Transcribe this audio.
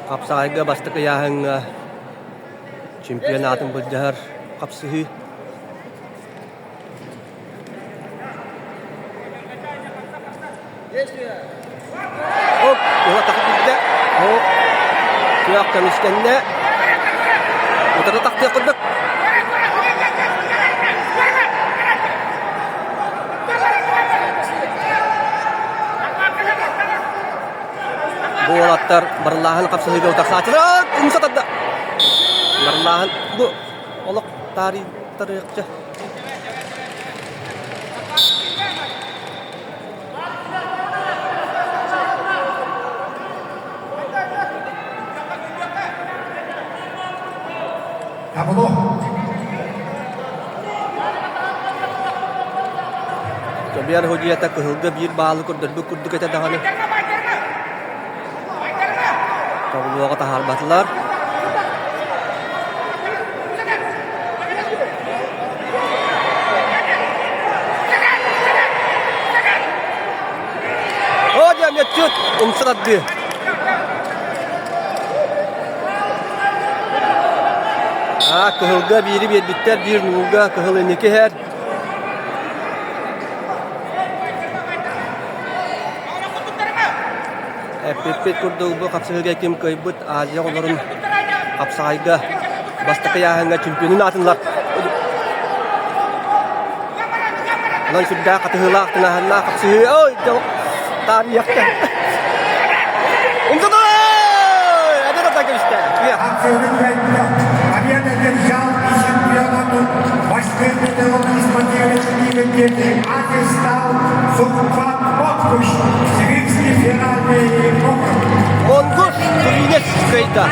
Хапсаҕайга бастакы ыйааһыҥҥа чемпионатын былдьаһар хапсыһыы. Оп, ыла тахсыбыта. Оп, күөх көмүскэннэ. Утары тахтыах курдук. Бу уолаттар барыллааһын хапсыһыыга утарсааччылар умса тарда. Барыллааһын бу олох таарыйтарыахча. Табло. Көбүөр судьуйата кыһылга биир баалы көрдөрбүт курдук этэ даҕаны. Таблоҕа таһаарбатылар. О, диэн мөччүт умса тардыы. Аа, кыһылга биири биэрбиттэр, биир нуулга кыһыл инники иһэр. Эппиппит курдук бу хапсыһыыга ким кыайбыт Азия оҕолорун хапсаҕайга бастакы ыйааһыҥҥа чемпионун аатынлар. Онон сүрдээх хатыһыылаах, тыҥааһыннаах хапсыһыы. Ой, таарыйахта. Умсатай! Эдэр атан кэбистэ. Победа одержал и чемпионату Москвы стал Султан Монгуш, Сибирский федеральный округ. Монгуш Туринец кыайда.